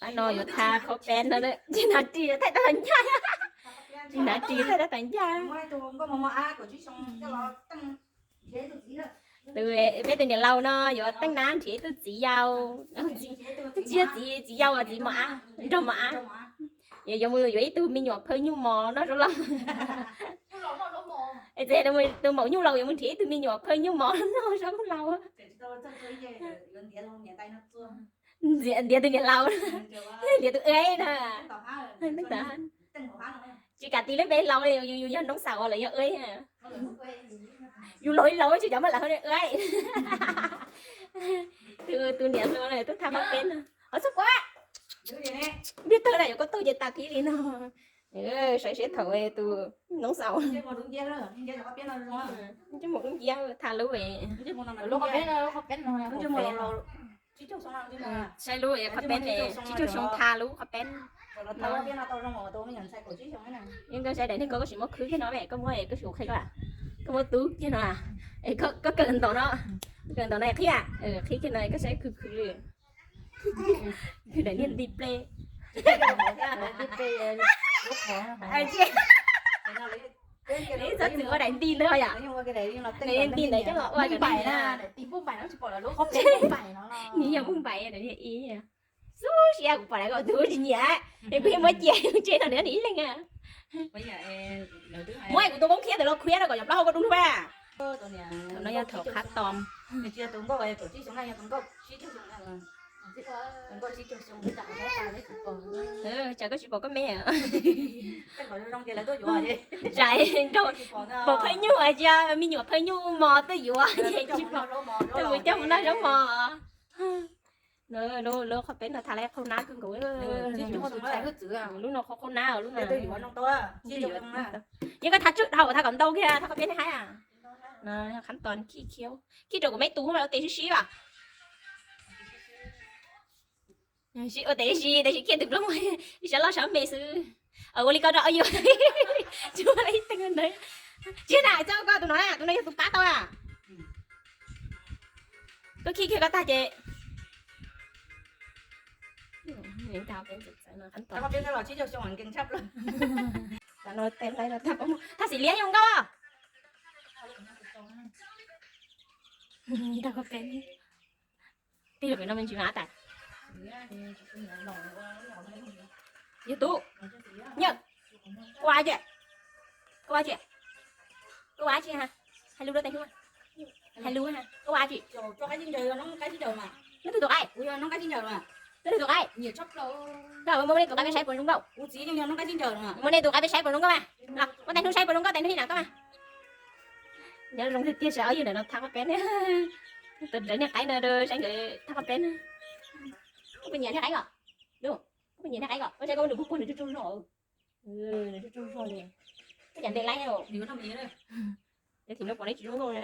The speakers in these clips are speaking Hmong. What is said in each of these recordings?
Pab no yuav tha qhaub peb no, tsis hnav ris thaij tau ncaj, tsis hnav ris thaij tau ncaj. Peb tus niam laus no yuav teej nab nrhiav ib tug txiv yau, txiv, txiv yau, txiv mos ab, nraug mos ab. Yuav mus yuav ib tug me nyuam phawj nyuj mos noj zaub laus. Txiv, tus maum nyuj laus yuav mus nrhiav ib tug me nyuam phawj nyuj mos noj zaub laus. Ntiav tus niam laus, ntiav tus eb na. Tsis kam tis lub npe laus li, yus yog noob xaus lawv yog eb. Yus laus li laus tsis cov muab lawv ua eb. Tus niam hluas tuaj tha qhaub peb no, ho txhob quaj. Ntiag tawg na, yuav koj tuaj ces tas kiag li no. Saib seb thaum tus noob xaus. Ntsej muag dub nciab, tha lub, saib lub qhaub peb tsib caug xyoo tha lub qhaub peb. Yeej koj saib daim niag ko koj tsis muab khwb kiag no, koj muab, koj tsis qhib, koj muab tub kiag no, koj kawm ntawm no, kawm ntawm no qhib, qhib kiag no koj saib khwv khwv li. Daim niag nti plej. Txhob txwm ua daim nti ntawd yom. Nti ntawd coj los ua, nws yog Mumbai, xub siab kuv pom lawv kom tus tsis nyiam, es kuv yeej muab cia tseg no nws ib leeg. Muab kuv tus koob khiab ntawd los khuiab rau kom cov plaub hau koj dub hnub. Thaum no yog thaum qhab tom. Tsam koj tsis pom koj me. Tsam nraug pom phawj nyuj, cia me nyuam phawj nyuj mos tuaj yuav, tsis pom, tuaj mus coj mus noj zaub mos. Lub qhaub peb no tha lawv qhaub nab kawg nkaus. Lub no qhaub nab, lub no. Yeej koj tha tswj dhau, tha kom ntau kiag, tha qhaub peb ne haib. Qhab tos khij khiab, khij rau kuv me tus ua tes sib sib as. Ua tes sib, tab sis kiag tus plaub muag sab loj sab me xwb. Ua li ko rau yus, tsis muaj ib teg ntawd. Tsis tas txog koj tus no, tus no yog tus pab tau a. Koj khij kiag koj tag ces. Tha xim liab zoo nkauj. Tij laug pem no me ntsis mas tas. Yog tub, nyiaj, koj ua tsi, koj ua tsi, koj ua tsi ha, hais lus rau tes hnub, hais lus, koj ua tsi. Neb tus tus qaib, neb tus tus qaib, muab nej tus qaib peb saib puas zoo nkauj, muab nej tus qaib peb saib puas zoo nkauj mas, muab tes hnub saib puas zoo nkauj, tes hnub ib na koj mas. Nyob zoo tiag tiag sawv ob yawg ntawm no thab qhaub peb ne. Tus ntawd niag qaib no saib nkawd thab qhaub peb ne. Koj puas nyiam niag qaib ko? Koj puas nyiam niag qaib ko? Koj saib koj nws puag puag nws tsuj tsuj zog, nws tsuj tsuj zog li. Koj cov nte laib, cov thim no pom neb tsis zoo nkauj na.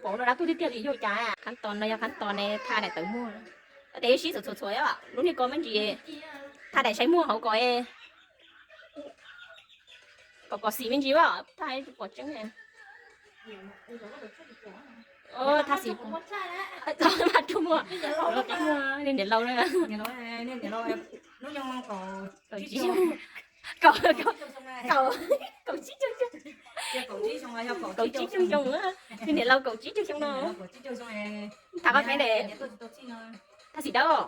Pom no dab tuag tiag tiag li yog cas. Qhab tos no yog qhab tos ne tha daim tawv muag. Tes sib txhuam txhuam txhuam os, lub niag ko me ntsis, tha daim saib muag hauv kom, kom kom xim me ntsis as, tha pom tseeb. Tha xim, niam laus, kaum tsib, kaum tsib caug xyoo, kaum tsib caug xyoo, niam laus kaum tsib caug xyoo no. Tha qhaub peb ne, tha xim dawb.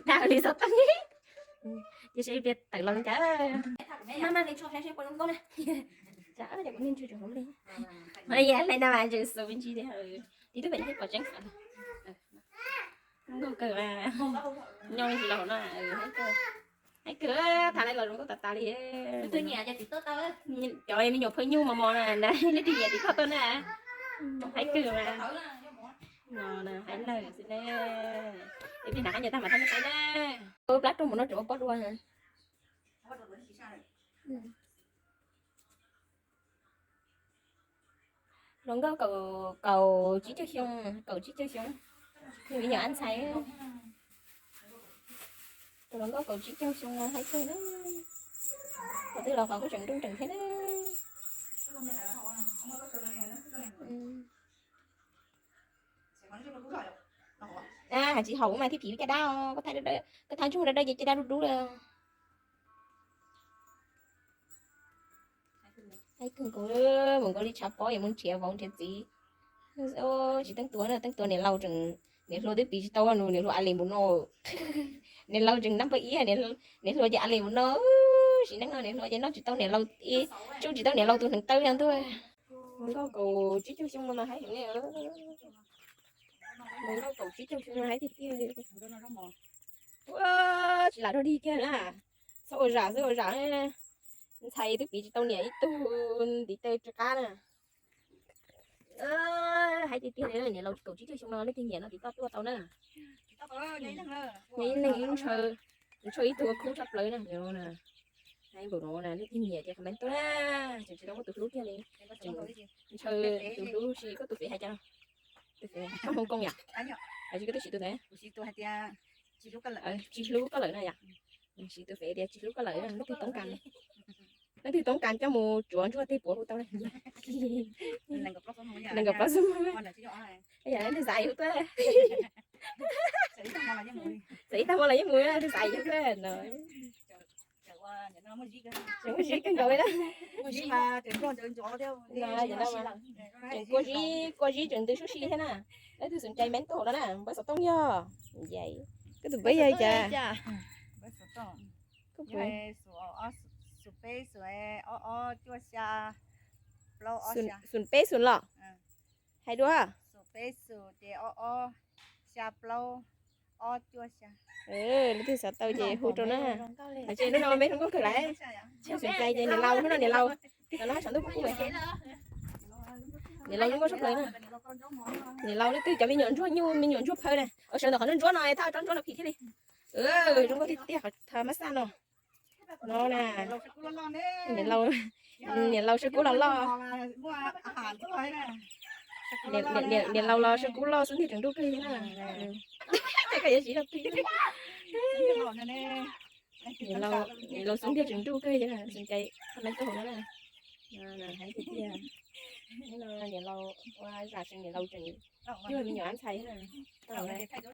Tha li xov tooj, ces seb peb tawm los cas. Hlais no mas tseem xus me ntsis tiag, tib tug pem thiab pom tseeb. Nkauj kawg, nyob ntsis los no, haib kawg, tha lawv los zoo nkauj tas tas li. Cov me nyuam phawj nyuj mos mos na, leej twg nyiam tim koj tuaj na. Haib kawg mas. No haib lawm xwb na. Ib pliag hnav qab ncaws tag mam tau saib na. Plab rooj mus no tseem ua pob dua. Hluas nkauj kaum tsib caug xyoo, kaum tsib caug xyoo, me nyuam ab ntxhais. Tus hluas nkauj kaum tsib caug xyoo no haib kawg na. Qhov twg los qhov kuj tseem nruj nreem thiab na. Tus hluas nkauj kaum tsib caug xyoo no, Hais tsis haum mas thiaj phim caj dab, koj thaij ntsuag dawb dawb ces caj dab dub dub li. Thaij kawg nkaus, mus nkaus li tshav pob yuav mus nrhiav vauv nrhiav txiv. Tsis teeb tua na, teeb tua niam laus tseem, niam hluas twb piv tsis tau nws, niam hluas a li npaum no. Niam laus tseem nab pab ib, niam hluas ces a li npaum no. Sim neej no niam hluas ces noj tsis tau niam laus, tsuj tsis tau niam laus tus hneev taw no ntuj. Hluas nkauj kaum tsib caug xyoo no mas haib heev ne. Hluas nkauj kaum tsib caug xyoo no haib tiag tiag. Ua, tsis lam rog dig kiag na. Txhob ua zam xwb ua zam, ntxhais twb piv tsis tau niam ib tug ntiv taw rov qab na. Haib tiag tiag li, niam laus kaum tsib caug xyoo no leej twg nyiam no tiv toj tuaj tau na. Nyiam ib leeg ntshaw, ntshaw ib tug khub tshaj plaws na. Haib npaum no na leej twg nyiam ces comment tuaj na. Tseem tsis tau muaj tus hlub kiag li. Ntshaw tus hlub, sis koj tus fev hais cas? Tus fev koj Hmoob Koob yom? Hais tsis koj twb siv tus fev, tsis hlub koj lawm na yom? Siv tus fev tias tsis hlub koj lawm, leej twg toob kas, leej twg toob kas coj mus tsuav ntsuag tej puav hu tau na. Nees nkaum plaub xub, yog leej twg xav hu tuaj. Txawm ib tag hmo los yeej mus, leej twg xav hu tuaj no. Tseem muaj zib kawg nkaus li na. Tseem kua zib, kua zib tseem ntws sub si thiab na. Leej twg xom cai meb tuaj hauv no na, npawb xov tooj yog. Koj tus npawb yog li cas? Xum peb xum los. Hais dua. Leej twg xav tau ces hu rau na. Ces hnub no me hluas nkauj kawg lawm. Xom cai ces niam laus, hnub no niam laus, no no sawv ntuj kub kub. Niam laus zoo nkauj tshaj plaws na. Niam laus leej twg cov me nyuam ntsuag nyuj, me nyuam ntsuag phaw na, sawv ntawm qhov ntsuab ntsuab no thaj tsob ntsuab no phim thiaj li. Zoo nkauj tiag tiag qhov thaj mab xaj no. No na, niam laus, niam laus saw kub los loj. Niam laus los saw kub loj xub ntiag tseem nruj kawg li na. Koj yuav siv rau twg? Niam laus xub ntiag tseem nruj kawg li na, xom cai comment tuaj hauv no na. Hais tiag tiag, niam laus ua zam seev niam laus tseem yug me nyuam ntxhais na.